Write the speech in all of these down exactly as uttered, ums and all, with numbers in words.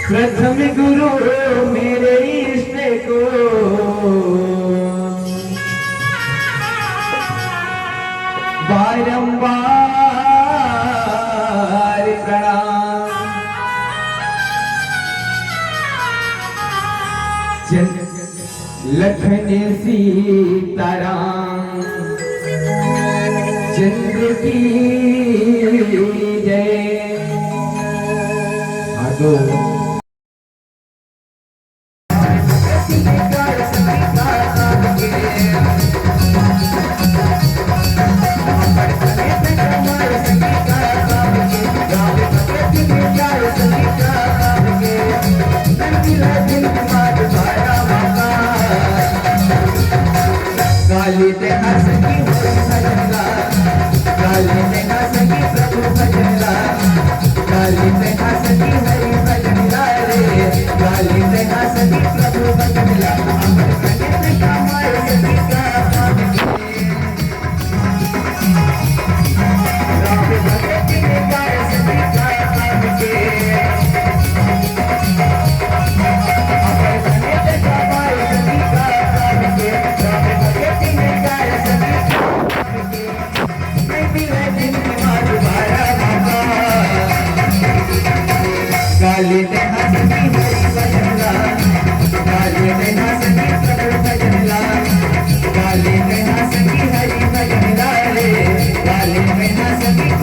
प्रथम गुरु मेरे इष्ट को बारंबार प्रणाम। चल लखन सीताराम चंद्र की जय। हाँ तो काली तेना संगी हरि भजन ला, काली तेना संगी प्रभु भजन ला, काली तेना संगी हरि भजन ला रे, काली तेना संगी प्रभु भजन ला। अमर कने ते कमाए संगी का पान के। काली तेना संगी हरि भजन ला, काली तेना संगी प्रभु भजन ला, काली तेना संगी हरि भजन ला रे, काली तेना संगी।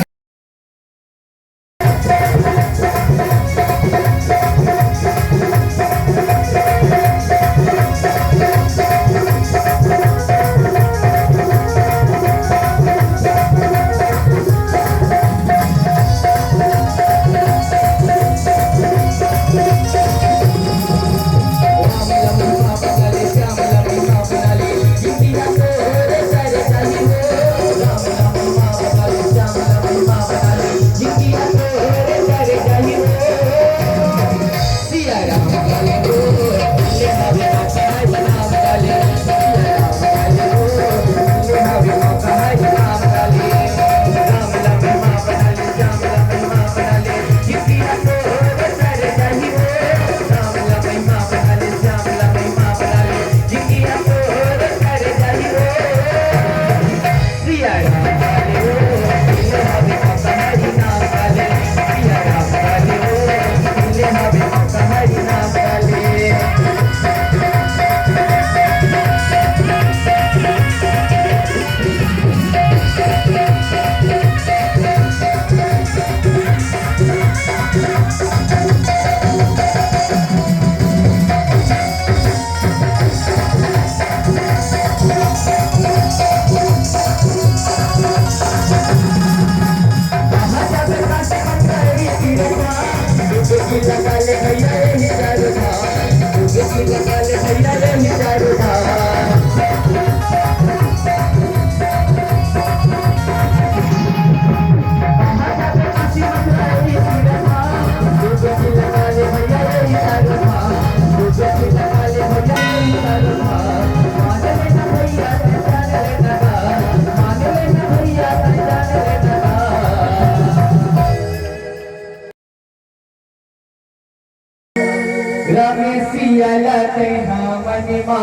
रमेशिया ला तैहा मन मा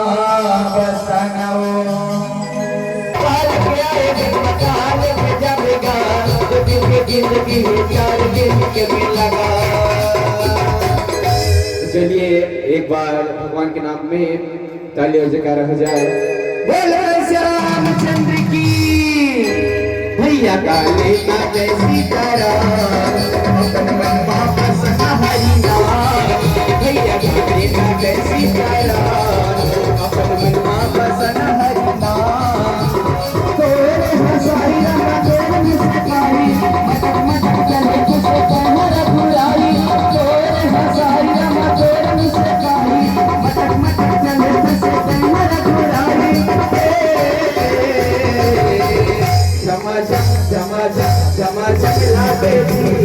बसना ओ। काल के आए दिन, काल के जावेगा, दो दिन के जिंदगी है, चार दिन के भी लगा। चलिए, एक बार भगवान के नाम में ताली और जयकारा हो जाए। बोलो श्याम चंद्र की। भैया काली माँ जय सीताराम, अपन मन वापस हमारी ना। भैया काली माँ जय सीताराम, अपन मन वापस हमारी ना। तोरे हंसाई रमा तोरे मुस्काई, मटक मटक चले खुश कमर घुराई। तोरे हंसाई रमा तोरे मुस्काई, मटक मटक चले खुश कमर घुराई। ए, झमाझम, झमाझम, झमाझम लागे जी।